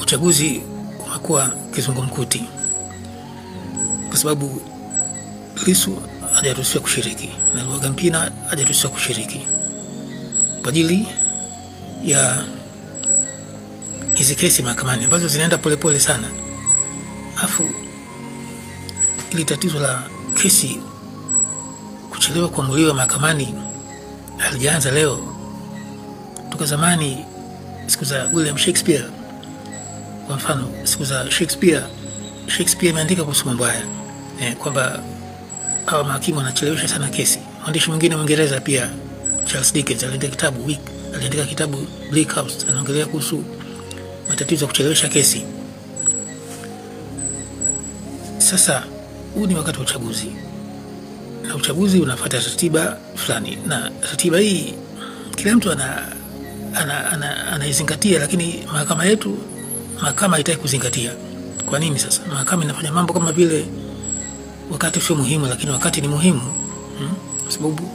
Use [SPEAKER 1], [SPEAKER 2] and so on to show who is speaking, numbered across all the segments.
[SPEAKER 1] Uchaguzi umekuwa kizungumkuti kwa sababu Lissu hajaruhusiwa kushiriki na Luhaga Mpina hajaruhusiwa kushiriki kwa ajili ya hizi kesi mahakamani ambazo zinaenda polepole sana. Afu ili tatizo la kesi kuchelewa kuamuliwa mahakamani halijaanza leo. Toka zamani, siku za William Shakespeare kwa mfano, siku za Shakespeare, Shakespeare ameandika kuhusu mambo haya kwamba hawa mahakimu wanachelewesha sana kesi. Mwandishi mwingine Mwingereza pia, Charles Dickens, aliandika kitabu aliandika kitabu Bleak House, anaongelea kuhusu matatizo ya kuchelewesha kesi. Sasa huu ni wakati wa uchaguzi, na uchaguzi unafuata ratiba fulani, na ratiba hii kila mtu anaizingatia, lakini mahakama yetu, mahakama haitaki kuzingatia. Kwa nini sasa? Mahakama inafanya mambo kama vile wakati sio muhimu, lakini wakati ni muhimu. Kwa sababu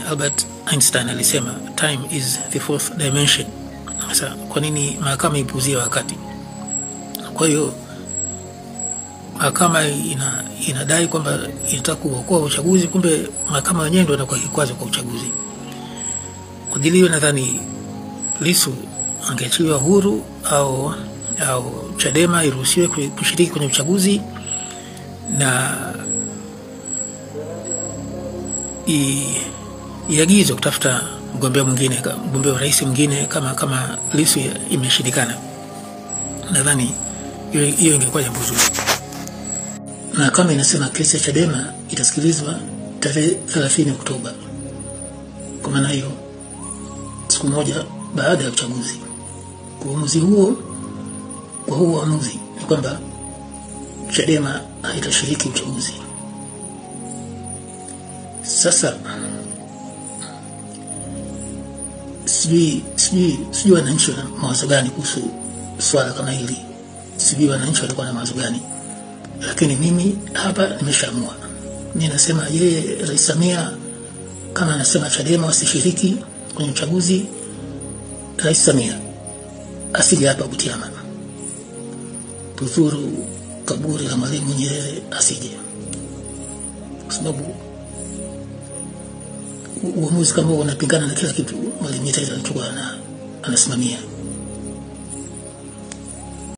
[SPEAKER 1] Albert Einstein alisema time is the fourth dimension. Sasa kwa nini mahakama ipuuzie wakati? Kwa hiyo mahakama inadai kwamba inataka kuokoa uchaguzi, kumbe mahakama wenyewe ndio inakuwa kikwazo kwa uchaguzi. Kwa ajili hiyo nadhani Lissu angeachiliwa huru au Chadema iruhusiwe kushiriki kwenye uchaguzi na iagizwe kutafuta mgombea mwingine, mgombea wa rais mwingine kama Lissu imeshindikana. Nadhani hiyo ingekuwa jambo zuri. Na kama inasema kesi ya Chadema itasikilizwa tarehe 30 Oktoba. Kwa maana hiyo siku moja baada ya uchaguzi. Kwa uamuzi huo, kwa huo uamuzi ni kwamba Chadema haitashiriki uchaguzi. Sasa sijui wananchi wana mawazo gani kuhusu swala kama hili. Sijui wananchi walikuwa na mawazo gani. Lakini mimi hapa nimeshaamua. Mimi nasema yeye Rais Samia kama anasema Chadema wasishiriki kwenye uchaguzi, Rais Samia asije hapa Butiama kuzuru kaburi la Mwalimu Nyerere, asije. Kwa sababu uamuzi kama unapingana na kila kitu Mwalimu Nyerere alichokuwa anasimamia.